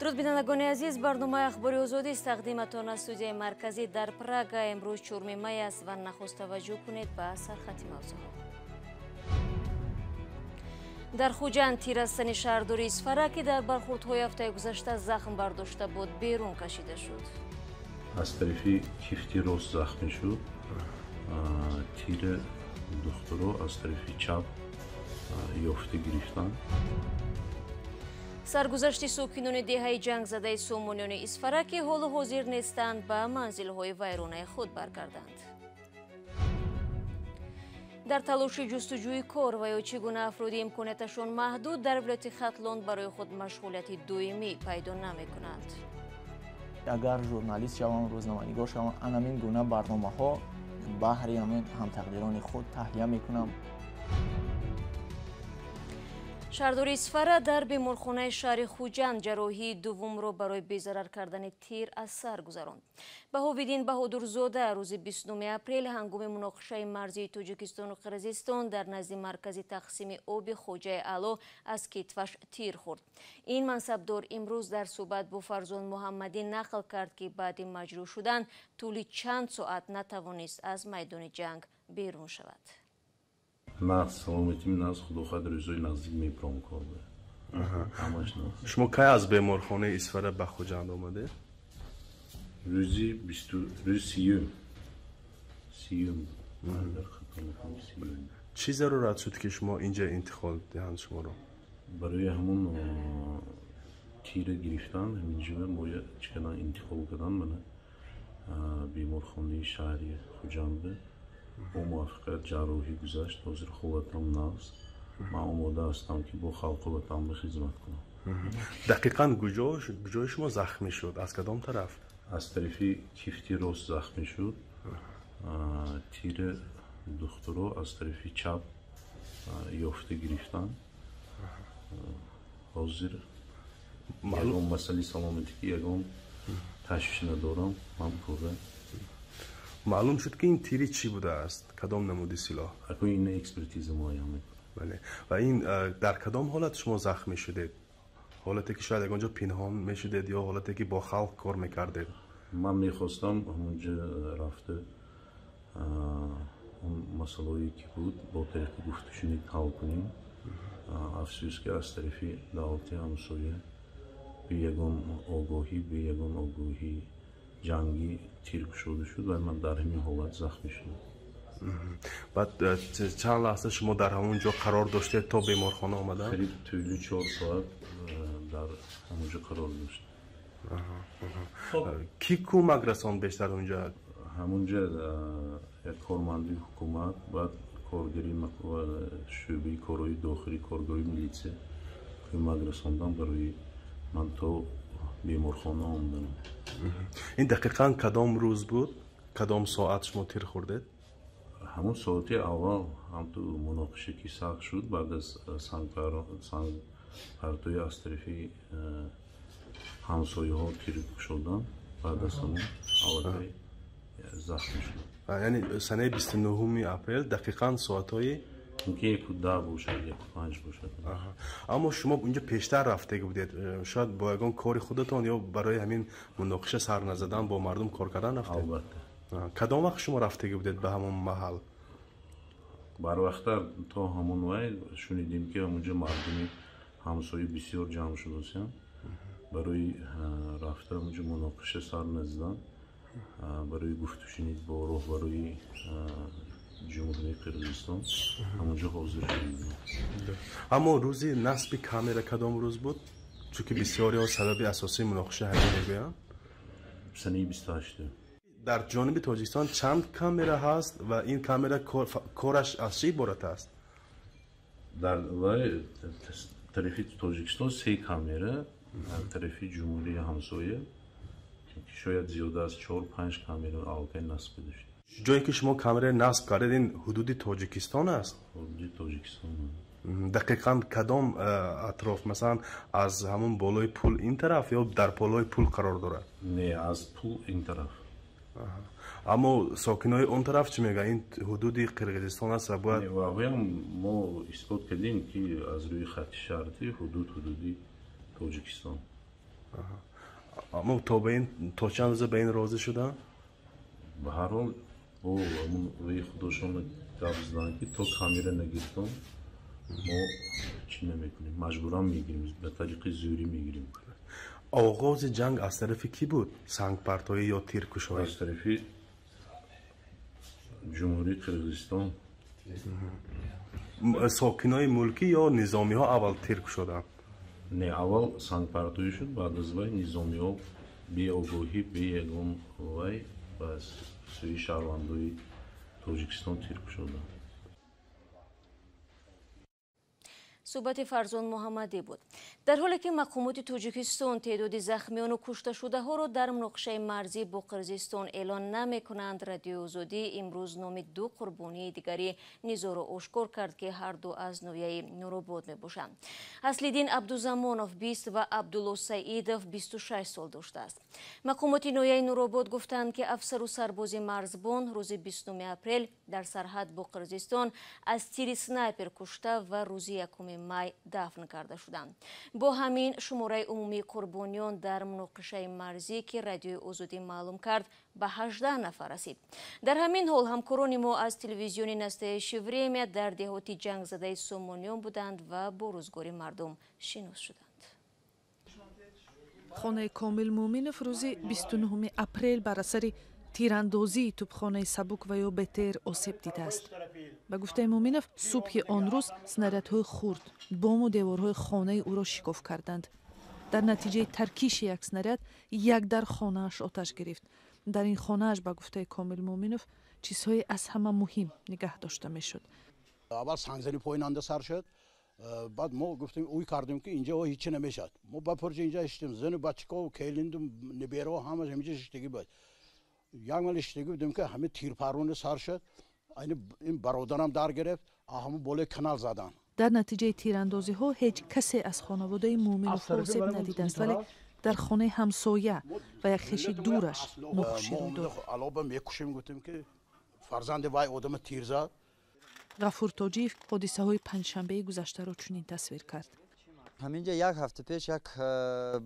Дуруд, бинандагони азиз, барномаи Ахбори Озодӣ тақдиматон аз студияи марказӣ дар Прага. Имрӯз 4 май аст ва нахуст таваҷҷӯҳ кунед ба сархати мавзӯъҳо. Дар Хуҷанд тирастани шаҳрдори Исфара, ки дар бархӯрдҳои ҳафтаи гузашта захм бардошта буд, берун кашида шуд. Аз тарафи кифти рост захмӣ шуд. Тири духтуро аз тарафи чап ёфта гирифтанд. Саргузашти сокинони деҳаи ҷангзадаи Сомониёни Исфара, ки ҳолу ҳозир нестанд ба манзилҳои вайронаи худ баргарданд. Дар талоши ҷустуҷӯи кор ва ё чӣ гуна афроди имконияташон маҳдуд дар вилояти Хатлон барои худ машғулияти доимӣ пайдо намекунанд. Агар журналист шавам, рӯзноманигор шавам, анамин гуна барномаҳо баҳри ҳамин ҳамтақдирони худ таҳия мекунам. Шаҳрдори Исфара дар беморхонаи шаҳри Хуҷанд ҷарроҳии дуввумро барои безарар кардани тир аз сар гузаронд. Баҳовиддин Баҳодурзода рӯзи 29 апрел ҳангоми муноқишаи марзии Тоҷикистону Қирғизистон дар назди маркази тақсими оби Хоҷаи Аъло аз китфаш тир хӯрд. Ин мансабдор имрӯз дар суҳбат бо Фарзон Муҳаммадӣ нақл кард, ки баъди маҷрӯҳ шудан тӯли чанд соат натавонист аз майдони ҷанг берун шавад. Нағз, саломатим нағз, худо хоҳад, рӯзҳои наздик мебарам кор. Ҳамаш нағз. Шумо кай аз беморхонаи Исфара ба Хуҷанд омадед? Рӯзи рӯзи 30-юм. 30-юм. Чӣ зарурат шуд, ки шумо инҷа интиқол диҳанд шуморо? Барои ҳамон тира гирифтан, ҳаминҷо моя чӣ кардан, интиқол кардан мана беморхонаи шаҳри Хуҷанд. Бо муваффақият ҷарроҳӣ гузашт. Ҳозир ҳолатам нағз. Ман омода ҳастам, ки бо халқу ватанба хизмат кунам. Дақиқан куҷои шумо захмӣ шуд? Аз кадом тараф? Аз тарафи кифти рост захмӣ шуд. Тири духтуро аз тарафи чап ёфта гирифтанд. Ҳозир ягон масъалаи саломатӣ ки ягон ташвиш надорам. Ман пурра. Маълум шуд, ки ин тири чӣ будааст? Кадом намуди силоҳ? Акун ин экспертиза муайян мекунад. Бале. Ва ин дар кадом ҳолат шумо захмӣ шудед? Ҳолате ки шояд ягон ҷо пинҳон мешудед ё ҳолате ки бо халқ кор мекардед? Ман мехостам ҳамонҷо рафта он масъалаҳое ки буд, бо тариқи гуфтушунид ҳал кунем. Афсӯс, ки аз тарафи давлати ҳамсоя бе ягон огоҳӣ, бе ягон огоҳии ҷангӣ тир кушода шуд ва ман дар ҳамин ҳолат захмӣ шудам. Баъд чанд лаҳза шумо дар ҳамон ҷо қарор доштед то беморхона омадан? Қариб тӯли 4 соат дар ҳамон ҷо қарор доштем. Кӣ кӯмак расонд бештар онҷо? Ҳамонҷо як корманди ҳукумат, баъд коргари шӯъбаи корҳои дохилӣ, коргоҳи милитсия кӯмак расондан барои ман то беморхона омаданам. Ин дақиқан кадом рӯз буд? Кадом соат шумо тир хӯрдед? Ҳамон соати аввал, ҳамту муноқиша ки сахт шуд, баъд аз сангпартоӣ аз тарафи ҳамсояҳо тир кушодан, баъд аз ҳамон аллакай захмӣ шудам. Яъне санаи 29 апрел дақиқан соатҳои мумкин 1:10 бошад, 1:05 бошад. Аммо шумо инҷо пештар рафтага будед, шояд бо ягон кори худатон ё барои ҳамин муноқиша сар назадан бо мардум кор кардан рафтед? Албатта. Кадом вақт шумо рафтага будед ба ҳамон маҳал? Барвақттар то ҳамон вай шунидем, ки ҳамонҷо мардуми ҳамсоя бисёр ҷамъ шудасиянд. Барои рафта ҳамонҷо муноқиша сар назадан, барои гуфтушунид бо роҳбарои ҷумҳурии Қирғизистон ҳамонҷо ҳозир шудем. Аммо рӯзи насби камера кадом рӯз буд? Чунки бисёриҳо сабаби асосии муноқиша ҳамин мегӯянд. Санаи 28. Дар ҷониби Тоҷикистон чанд камера ҳаст ва ин камера кораш аз чӣ иборат аст? Дар вай тарафи Тоҷикистон 3 камера, дар тарафи ҷумҳурии ҳамсоя шояд зиёда аз 4-5 камера аллакай насб карда шуд. Ҷое ки шумо камера насб кардед, ин ҳудуди Тоҷикистон аст? Ҳудуди Тоҷикистон. Дақиқан кадом атроф? Масалан, аз ҳамон болои пул ин тараф ё дар болои пул қарор дорад? Не, аз пул ин тараф. Аммо сокинои он тараф чӣ мегӯянд? Ин ҳудуди Қирғизистон аст ва бояд ваҳоям мо исбот кардем, ки аз рӯи хатти шартӣ ҳудуд ҳудуди Тоҷикистон. Аммо то ба ин то чанд рӯза ба ин розӣ шуданд? Ба ҳар ҳол бо ҳамун худошон гап заданд, ки то камера нагирифтон мо чӣ намекунем, маҷбуран мегирем, ба тариқи зӯрӣ мегирем. Оғози ҷанг аз тарафи кӣ буд? Сангпартоӣ ё тиркушоӣ? Аз тарафи Ҷумҳурии Қирғизистон. Сокинои мулкӣ ё низомиҳо аввал тир кушоданд? Не, аввал сангпартоӣ шуд, баъд аз вай низомиҳо беогоҳӣ, бе ягон вай ба сӯи шаҳрвандои Тоҷикистон тир кушоданд. Суҳбати Фарзон Муҳаммадӣ буд. Дар ҳоле ки мақомоти Тоҷикистон теъдоди захмиёну кушташудаҳоро дар муноқишаи марзӣ бо Қирғизистон эълон намекунанд, Радиои Озодӣ имрӯз номи ду қурбонии дигари низоро ошкор кард, ки ҳарду аз ноҳияи Нуробод мебошанд. Аслиддин Абдузамонов 20 ва Абдулло Саидов 26 сол доштааст. Мақомоти ноҳияи Нуробод гуфтанд, ки афсару сарбози марзбон рӯзи 29 апрел дар сарҳад бо Қирғизистон аз тири снайпер кушта ва рӯзи 1 май дафн карда шуданд. Бо ҳамин шумораи умумии қурбониён дар муноқишаи марзӣ, ки Радиои Озодӣ маълум кард, ба 18 нафар расид. Дар ҳамин ҳол ҳамкорони мо аз телевизиони Настоящее время дар деҳоти ҷангзадаи Сомониён буданд ва бо рӯзгори мардум шинос шуданд. Хонаи Комил Муъминов рӯзи 29 апрел бар асари тирандозии тӯбхонаи сабук ва ё БТР осеб дидааст. Ба гуфтаи Муъминов, субҳи он рӯз снарядҳои хурд бому деворҳои хонаи ӯро шикоф карданд. Дар натиҷаи таркиши як снаряд як дар хонааш оташ гирифт. Дар ин хонааш, ба гуфтаи Комил Муъминов, чизҳои аз ҳама муҳим нигаҳ дошта мешуд. Аввал сангзанӣ поинанда сар шуд, баъд мо гуфтем, ӯй кардем, ки инҷа ҳичи намешавад. Мо ба пурҷа инҷа шиштем, зану бачако, келинду небераҳо ҳамаш ҳаминҷа шиштагӣ буд. Як мал шиштагӣ будем, ки ҳамин тирпарвона сар шуд, ин бародарам дар гирифт, ҳамон болои канал задан. Дар натиҷаи тирандозиҳо ҳеҷ касе аз хонаводаи Муъминов осеб надидааст, вале дар хонаи ҳамсоя ва як хеши дураш нохушӣ рӯй дод. Алоба мекушем, гуфтем, ки фарзанди вай одама тир зад. Ғафур Тоҷиев ҳодисаҳои панҷшанбеи гузаштаро чунин тасвир кард. Ҳаминҷа як ҳафта пеш як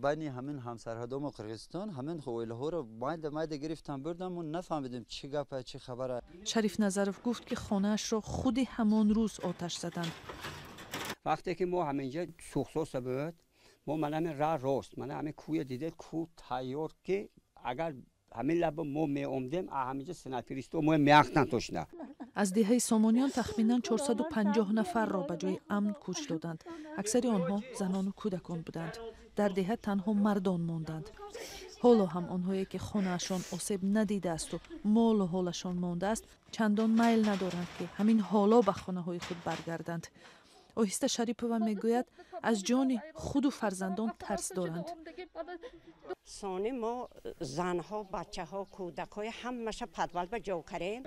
байни ҳамин ҳамсарҳадому Қирғизистон ҳамин оилаҳоро майда майда гирифтан бурдан, мо нафаҳмидем чӣ гапа, чӣ хабара. Шариф Назаров гуфт, ки хонаашро худи ҳамон рӯз оташ заданд. Вақте ки мо ҳаминҷа сӯхсоса буд, мо мана ҳамин раҳ рост, мана ҳамин кӯя дидед, кӯ тайёр, ки агар ҳамин лаба мо меомдем, ҳаминҷа снайперисто мо меахтанд точно. Аз деҳаи Сомониён тахминан 450 нафарро ба ҷои амн кӯч доданд. Аксари онҳо занону кӯдакон буданд. Дар деҳа танҳо мардон монданд. Ҳоло ҳам онҳое, ки хонаашон осеб надидаасту молу ҳолашон мондааст, чандон майл надоранд, ки ҳамин ҳоло ба хонаҳои худ баргарданд. Оҳиста Шарипова мегӯяд, аз ҷони худу фарзандон тарс доранд. Сони мо занҳо, бачаҳо, кӯдакҳои ҳамаша подвал ба ҷо карем.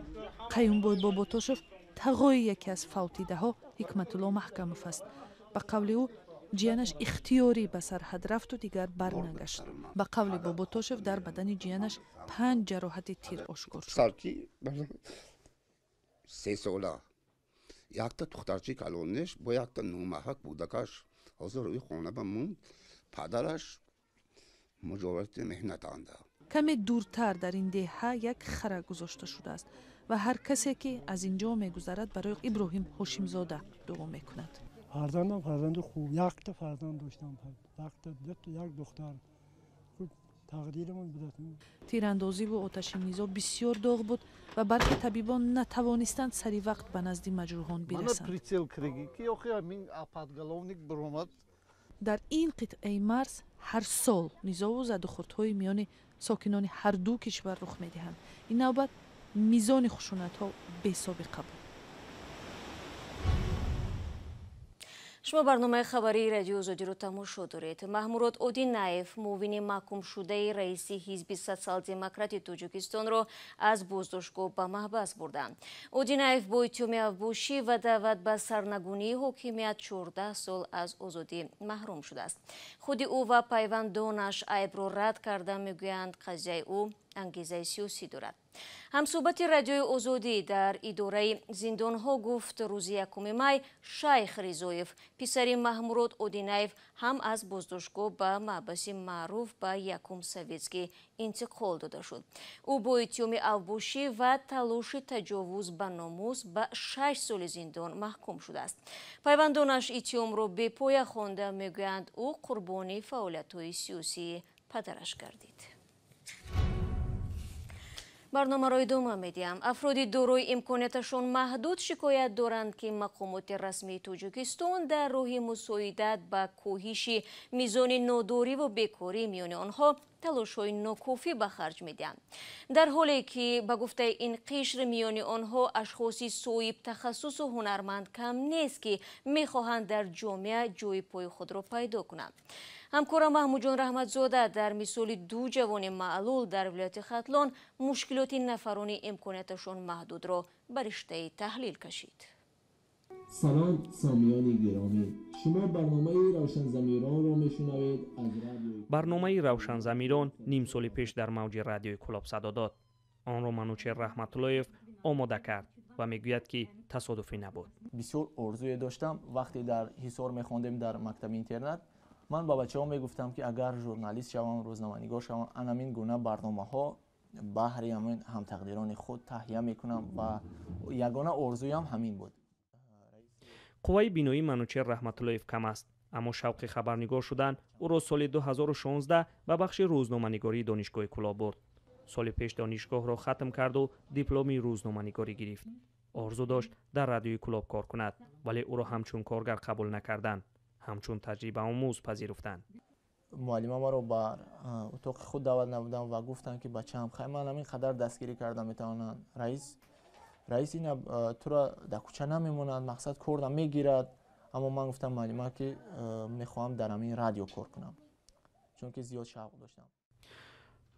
Қаюмбой Боботошев тағои яке аз фавтидаҳо Ҳикматулло Маҳкамов аст. Ба қавли ӯ, ҷиянаш ихтиёрӣ ба сарҳад рафту дигар барнагашт. Ба қавли Боботошев, дар бадани ҷиянаш 5 ҷароҳати тир ошкор шуд. 3 сола якта духтарчи калонеш бо якта нӯмаҳа кӯдакаш ҳозир ӯи хона ба монд, падараш муҷовирати меҳнатанда. Каме дуртар дар ин деҳа як хара гузошта шудааст ва ҳар касе, ки аз ин ҷо мегузарад, барои Иброҳим Ҳошимзода дуо мекунад. Фарзандам фарзанди хуб, якта фарзанд доштам, якта, дута, як духтар. Тақдирамон будааст. Тирандозиву оташи низо бисёр доғ буд ва бархе табибон натавонистанд сари вақт ба назди маҷрӯҳон бирасанд. Дар ин қитъаи марз ҳар сол низову задухӯрдҳои миёни сокинони ҳар ду кишвар рух медиҳанд. Ин навбат мизони хушунатҳо бесобиқа буд. Шумо барномаи хабарии Радиои Озодиро тамошо доред. Маҳмурод Одинаев, муовини маҳкумшудаи раиси ҳизби Социал-демократи Тоҷикистонро аз боздоштгоҳ ба маҳбас бурданд. Одинаев бо иттиҳоми авбошӣ ва даъват ба сарнагунии ҳокимият 14 сол аз озодӣ маҳрум шудааст. Худи ӯ ва пайвандонаш айбро рад карда мегӯянд, қазияи ӯ Ангезаи сиёсӣ дорад. Ҳамсӯҳбати Радиои Озодӣ дар идораи зиндонҳо гуфт, рӯзи 1 май Шайх Ризоев, писари Маҳмурод Одинаев, ҳам аз боздоштгоҳ ба маҳбаси маъруф ба Якум Советский интиқол дода шуд. Ӯ бо иттиҳоми авбошӣ ва талоши таҷовуз ба номус ба 6 соли зиндон маҳкум шудааст. Пайвандонаш иттиҳомро бепоя хонда мегӯянд, ӯ қурбони фаъолиятҳои сиёсии падараш гардид. Барномаро идома медиҳам. Афроди дорои имконияташон маҳдуд шикоят доранд, ки мақомоти расмии Тоҷикистон дар роҳи мусоидат ба коҳиши мизони нодориву бекорӣ миёни онҳо талошҳои нокофӣ ба харҷ медиҳанд. Дар ҳоле ки ба гуфтаи ин қишр миёни онҳо ашхоси соҳибтахассусу ҳунарманд кам нест, ки мехоҳанд дар ҷомеа ҷои пои худро пайдо кунанд. Ҳамкора Маҳмудҷон Раҳматзода дар мисоли ду ҷавони маълул дар вилояти Хатлон мушкилоти нафарони имконияташон маҳдудро ба риштаи таҳлил кашид. Салом, сомиёни гиромӣ, шумо барномаи Равшанзамиронро мешунавед аз радиои. Барномаи Равшанзамирон ним соли пеш дар мавҷи радиои Кӯлоб садо дод. Онро Манучер Раҳматуллоев омода кард ва мегӯяд, ки тасодуфӣ набуд. Бисёр орзуе доштам. Вақте дар Ҳисор мехондем дар мактаби интернат, ман ба бачаҳо мегуфтам, ки агар журналист шавам, рӯзноманигор шавам, анамин гуна барномаҳо баҳри ҳамин ҳамтақдирони худ таҳия мекунам ва ягона орзуям ҳамин буд. Қувваи биноии Манучер Раҳматуллоев кам аст, аммо шавқи хабарнигор шудан ӯро соли 2016 ба бахши рӯзноманигории Донишгоҳи Кӯлоб бурд. Соли пеш донишгоҳро хатм карду дипломи рӯзноманигорӣ гирифт. Орзу дошт дар радиои Кӯлоб кор кунад, вале ӯро ҳамчун коргар қабул накарданд, ҳамчун таҷрибаомӯз пазируфтанд. Муаллима маро ба утоқи худ даъват намуданд ва гуфтанд, ки бачаам, хай ман ҳамин қадар дастгирӣ карда метавонанд. Раис ина тура дар кӯча намемонад, мақсад корда мегирад. Аммо ман гуфтам муаллима, ки мехоҳам дар ҳамин радио кор кунам, чунки зиёд шавқ доштам.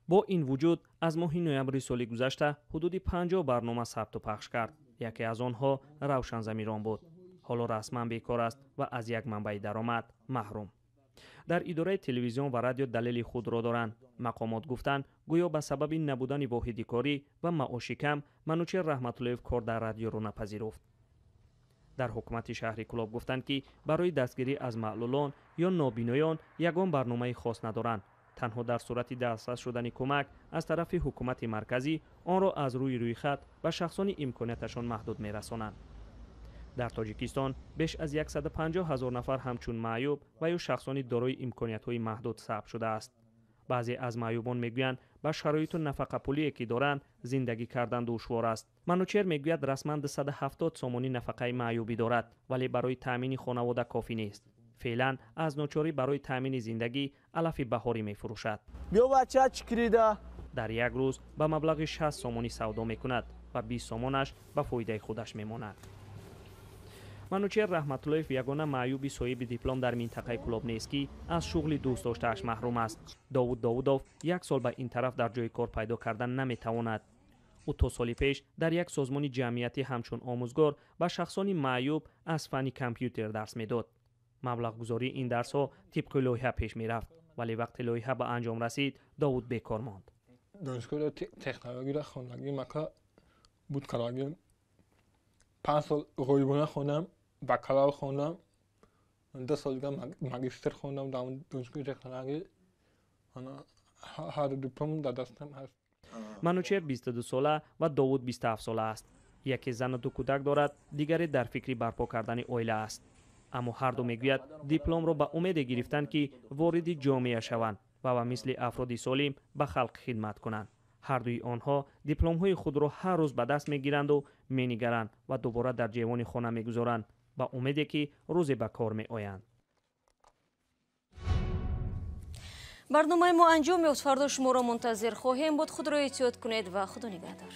Бо ин вуҷуд аз моҳи ноябри соли гузашта ҳудуди 50 барнома сабту пахш кард. Яке аз онҳо Равшанзамирон буд. Ҳоло расман бекор аст ва аз як манбаи даромад маҳрум. Дар идораи телевизион ва радио далели худро доранд. Мақомот гуфтанд, гӯё ба сабаби набудани воҳиди корӣ ва маоши кам Манучер Раҳматуллоев кор дар радиоро напазируфт. Дар ҳукумати шаҳри Кӯлоб гуфтанд, ки барои дастгирӣ аз маълулон ё нобиноён ягон барномаи хос надоранд. Танҳо дар сурати дастрас шудани кӯмак аз тарафи ҳукумати марказӣ онро аз рӯи рӯйхат ба шахсони имконияташон маҳдуд мерасонанд. Дар Тоҷикистон беш аз 150 ҳазор нафар ҳамчун маъюб ва ё шахсони дорои имкониятҳои маҳдуд сабт шудааст. Баъзе аз маъюбон мегӯянд, ба шароиту нафақапулие ки доранд, зиндагӣ кардан душвор аст. Манучер мегӯяд, расман 270 сомонӣ нафақаи маъюбӣ дорад, вале барои таъмини хонавода кофӣ нест. Феълан аз ночорӣ барои таъмини зиндагӣ алафи баҳорӣ мефурӯшад. Биё бача, чикрида. Дар як рӯз ба маблағи 60 сомонӣ савдо мекунад ва 20 сомонаш ба фоидаи худаш мемонад. Манучер Раҳматуллоев ягона маъюби соҳиби диплом дар минтақаи Кӯлоб нест, ки аз шуғли дӯст доштааш маҳрум аст. Довуд Довудов як сол ба ин тараф дар ҷои кор пайдо кардан наметавонад. Ӯ то соли пеш дар як созмони ҷамъиятӣ ҳамчун омӯзгор ба шахсони маъюб аз фанни компютер дарс медод. Маблағгузории ин дарсҳо тибқи лоиҳа пеш мерафт, вале вақте лоиҳа ба анҷом расид, Довуд бекор монд. Донишгоҳи технологияро хондагӣ мака буд кардагӣ. 5 сол ғоибона хондам, бакалавр хондам, 2 сол дига магистр хондам дар донишгоҳи технология. Ҳар диплом дар дастам ҳаст. Манучер 22 сола ва Довуд 27 сола аст. Яке зану ду кӯдак дорад, дигаре дар фикри барпо кардани оила аст. Аммо ҳарду мегӯяд, дипломро ба умеде гирифтанд, ки вориди ҷомеа шаванд ва ба мисли афроди солим ба халқ хидмат кунанд. Ҳардуи онҳо дипломҳои худро ҳар рӯз ба даст мегиранду менигаранд ва дубора дар ҷевони хона мегузоранд, ба умеде ки рӯзе ба кор меоянд. Барномаи мо анҷом ёфт. Фардо шуморо мунтазир хоҳем буд. Худро эҳтиёт кунед ва Худо нигаҳдор.